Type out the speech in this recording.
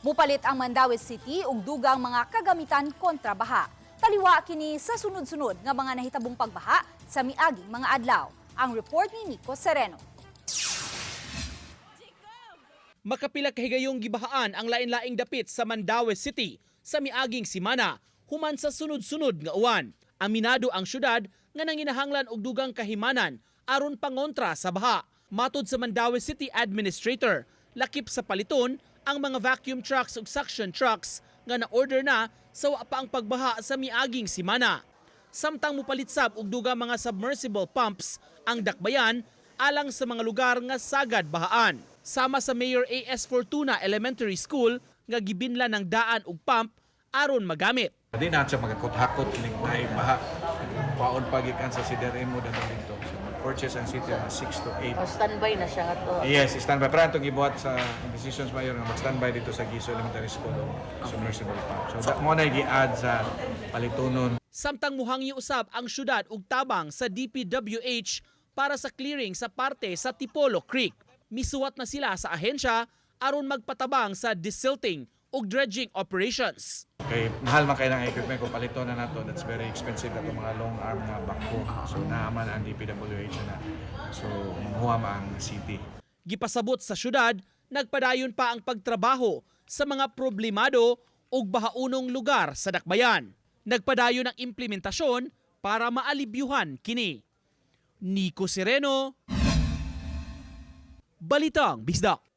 Mupalit ang Mandaue City og dugang mga kagamitan kontra baha. Taliwa kini sa sunod-sunod nga mga nahitabong pagbaha sa miaging mga adlaw. Ang report ni Nico Sereno. Makapila kahigayong gibahaan ang lain-laing dapit sa Mandaue City sa miaging simana human sa sunod-sunod nga uwan. Aminado ang syudad nga nanginahanglan og dugang kahimanan aron pangontra sa baha. Matod sa Mandaue City Administrator, lakip sa paliton ang mga vacuum trucks ug suction trucks nga na-order na sa wa pa ang pagbaha sa miaging simana. Samtang mupalit sab og dugang mga submersible pumps ang dakbayan alang sa mga lugar nga sagad bahaan. Sama sa Mayor A.S. Fortuna Elementary School nga gibinlan ng daan og pump aron magamit. Di na siya magakot-hakot inig naay baha. Paon pagikan sa CDRMO dadto dito. So mag-purchase ang city mga 6 to 8. O standby na siya nga to. Yes, standby. Pero atong gibuhat sa decisions, Mayor, nga mag-standby dito sa Giso Elementary School o submersible pump. So that mo na gi-add sa palitunon. Samtang muhangyo usab ang syudad og tabang sa DPWH para sa clearing sa parte sa Tipolo Creek. Misuwat na sila sa ahensya aron magpatabang sa desilting ug dredging operations. Kay mahal man kay ng equipment kung paliton na nato, that's very expensive ato mga long arm nga backhoe. So naaman ang DPWH na. So manguha ma ang city. Gipasabot sa syudad, nagpadayon pa ang pagtrabaho sa mga problemado ug bahaunong lugar sa dakbayan. Nagpadayon ang implementasyon para maalibyuhan kini. Nico Sereno, Balitang Bisdak.